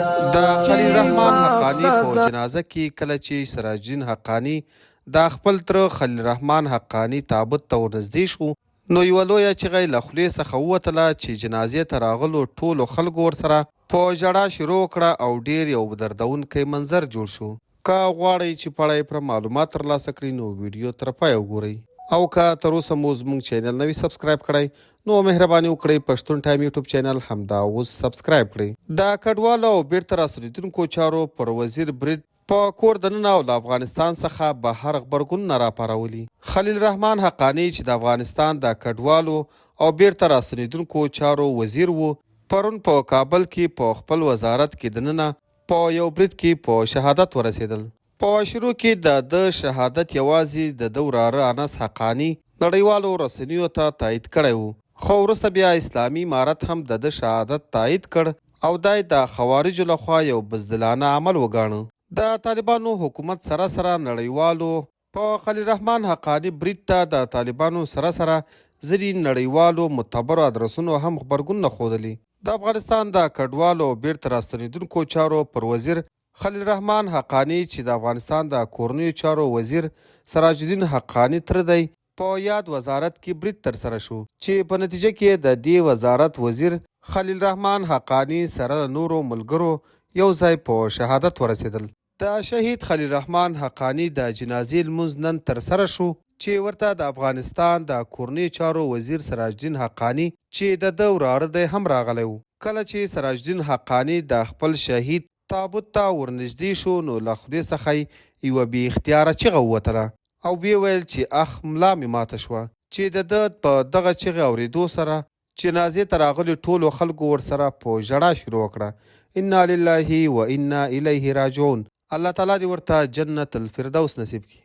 د خلیل الرحمن حقاني په جنازه کې کله چې سراج الدین حقاني د خپل تره خلیل الرحمن حقاني تابوت ته ورنږدې شو، نو یوه لویه چیغه یې له خولې څخه ووتله چې جنازې ته راغلو ټولو خلکو ورسره په ژړا شروع وکړه او ډېر یو دردونکی منظر جوړ شو. که غواړئ چې په اړه یې پوره معلومات ترلاسه کړئ نو ویډیو تر پایه وګورئ. او که تر اوسه مو زموږ چینل نه وي سبسکرایب کړی نو مهرباني وکړئ پښتون ټایم یوټیوب چینل همدا اوس سبسکرایب کړئ. د کډوالو او بیرته راستنیدونکو چارو پر وزیر برید په کور دننه او له افغانستان څخه بهر غبرګونونه راپارولي. خلیل الرحمن حقاني چې د افغانستان د کډوالو او بیرته راستنیدونکو چارو وزیر و، پرون په کابل کې په خپل وزارت کې دننه په یو برید کې په شهادت ورسېدل. په شروع کې د ده شهادت یوازې د ده وراره انس حقاني نړیوالو رسنیو ته تایید کړی و، خو وروسته بیا اسلامي امارت هم د ده شهادت تایید کړ او دا یې د خوارجو له خوا یو بزدلانه عمل وګاڼه. د طالبانو حکومت سره سره نړیوالو په خلیل الرحمن حقاني برید ته د طالبانو سره سره ځینې نړیوالو معتبرو ادرسونو هم غبرګونونه ښودلي. د افغانستان د کډوالو او بېرته راستنېدونکو چارو پر وزیر خلیل الرحمن حقاني چې د افغانستان د کورنیو چارو وزیر سراج الدین حقاني تره دی، په یاد وزارت کې برید ترسره شو چې په نتیجه کې یې د دې وزارت وزیر خلیل الرحمن حقاني سره له نورو ملګرو یو ځای په شهادت ورسېدل. د شهید خلیل الرحمن حقاني د جنازې لمونځ نن ترسره شو چې ورته د افغانستان د کورنیو چارو وزیر سراج الدین حقاني چې د ده وراره دی هم راغلی و. کله چې سراج الدین حقاني د خپل شهید تابوت ته ورنږدې شو نو له خولې څخه یې یوه بې اختیاره چیغه ووتله او ویې ویل چې اخ ملا مې ماته شوه چې د ده په دغه چیغې اورېدو سره جنازې ته راغلي ټولو خلکو ورسره په ژړا شروع وکړه، انا لله و انا الیه راجعون، الله تعالی دې ورته جنت الفردوس نصیب کړي.